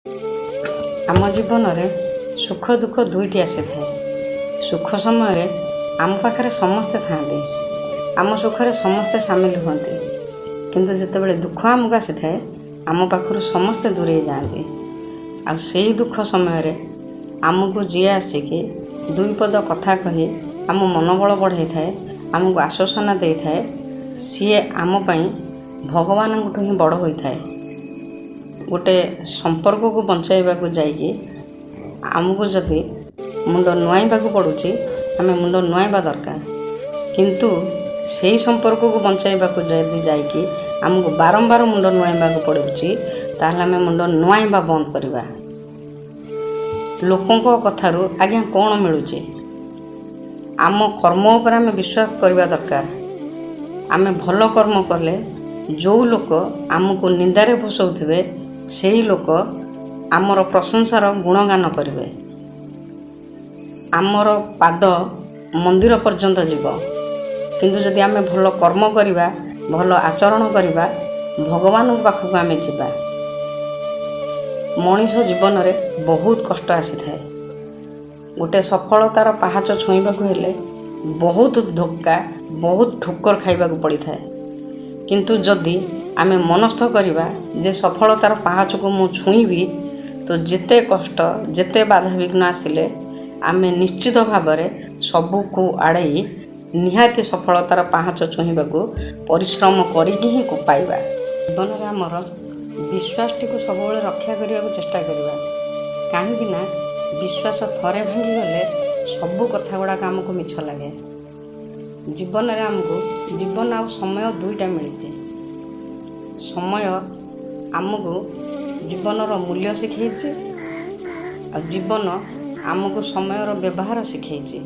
ଆମ ଜୀବନରେ ସୁଖ ଦୁଃଖ ଦୁଇଟି ଆସିଥାଏ। ସୁଖ ସମୟରେ ଆମ ପାଖରେ ସମସ୍ତେ ଥାଆନ୍ତି, ଆମ ସୁଖରେ ସମସ୍ତେ ସାମିଲ ହୁଅନ୍ତି। କିନ୍ତୁ ଯେତେବେଳେ ଦୁଃଖ ଆମକୁ ଆସିଥାଏ, ଆମ ପାଖରୁ ସମସ୍ତେ ଦୂରେଇ ଯାଆନ୍ତି। ଆଉ ସେଇ ଦୁଃଖ ସମୟରେ ଆମକୁ ଯିଏ ଆସିକି ଦୁଇ ପଦ କଥା କହି ଆମ ମନୋବଳ ବଢ଼ାଇଥାଏ, ଆମକୁ ଆଶ୍ୱାସନା ଦେଇଥାଏ, ସିଏ ଆମ ପାଇଁ ଭଗବାନଙ୍କଠୁ ହିଁ ବଡ଼ ହୋଇଥାଏ। ଗୋଟେ ସମ୍ପର୍କକୁ ବଞ୍ଚାଇବାକୁ ଯାଇକି ଆମକୁ ଯଦି ମୁଣ୍ଡ ନୁଆଇଁବାକୁ ପଡ଼ୁଛି, ଆମେ ମୁଣ୍ଡ ନୁଆଇଁବା ଦରକାର। କିନ୍ତୁ ସେଇ ସମ୍ପର୍କକୁ ବଞ୍ଚାଇବାକୁ ଯଦି ଯାଇକି ଆମକୁ ବାରମ୍ବାର ମୁଣ୍ଡ ନୁଆଇଁବାକୁ ପଡ଼ୁଛି, ତାହେଲେ ଆମେ ମୁଣ୍ଡ ନୁଆଇଁବା ବନ୍ଦ କରିବା। ଲୋକଙ୍କ କଥାରୁ ଆଜ୍ଞା କ'ଣ ମିଳୁଛି? ଆମ କର୍ମ ଉପରେ ଆମେ ବିଶ୍ୱାସ କରିବା ଦରକାର। ଆମେ ଭଲ କର୍ମ କଲେ ଯେଉଁ ଲୋକ ଆମକୁ ନିନ୍ଦାରେ ଭସଉଥିବେ, ସେହି ଲୋକ ଆମର ପ୍ରଶଂସାର ଗୁଣଗାନ କରିବେ। ଆମର ପାଦ ମନ୍ଦିର ପର୍ଯ୍ୟନ୍ତ ଯିବ। କିନ୍ତୁ ଯଦି ଆମେ ଭଲ କର୍ମ କରିବା, ଭଲ ଆଚରଣ କରିବା, ଭଗବାନଙ୍କ ପାଖକୁ ଆମେ ଯିବା। ମଣିଷ ଜୀବନରେ ବହୁତ କଷ୍ଟ ଆସିଥାଏ। ଗୋଟେ ସଫଳତାର ପାହାଚ ଛୁଇଁବାକୁ ହେଲେ ବହୁତ ଧୋକା, ବହୁତ ଠୋକର ଖାଇବାକୁ ପଡ଼ିଥାଏ। କିନ୍ତୁ ଯଦି ଆମେ ମନସ୍ଥ କରିବା ଯେ ସଫଳତାର ପାହାଚକୁ ମୁଁ ଛୁଇଁବି, ତ ଯେତେ କଷ୍ଟ, ଯେତେ ବାଧାବିଘ୍ନ ଆସିଲେ ଆମେ ନିଶ୍ଚିତ ଭାବରେ ସବୁକୁ ଆଡ଼େଇ ନିହାତି ସଫଳତାର ପାହାଚ ଛୁଇଁବାକୁ ପରିଶ୍ରମ କରିକି ହିଁ ପାଇବା। ଜୀବନରେ ଆମର ବିଶ୍ୱାସଟିକୁ ସବୁବେଳେ ରକ୍ଷା କରିବାକୁ ଚେଷ୍ଟା କରିବା, କାହିଁକି ନା ବିଶ୍ୱାସ ଥରେ ଭାଙ୍ଗିଗଲେ ସବୁ କଥା ଗୁଡ଼ାକ ଆମକୁ ମିଛ ଲାଗେ। ଜୀବନରେ ଆମକୁ ଜୀବନ ଆଉ ସମୟ ଦୁଇଟା ମିଳିଛି। ସମୟ ଆମକୁ ଜୀବନର ମୂଲ୍ୟ ଶିଖେଇଛି, ଆଉ ଜୀବନ ଆମକୁ ସମୟର ବ୍ୟବହାର ଶିଖେଇଛି।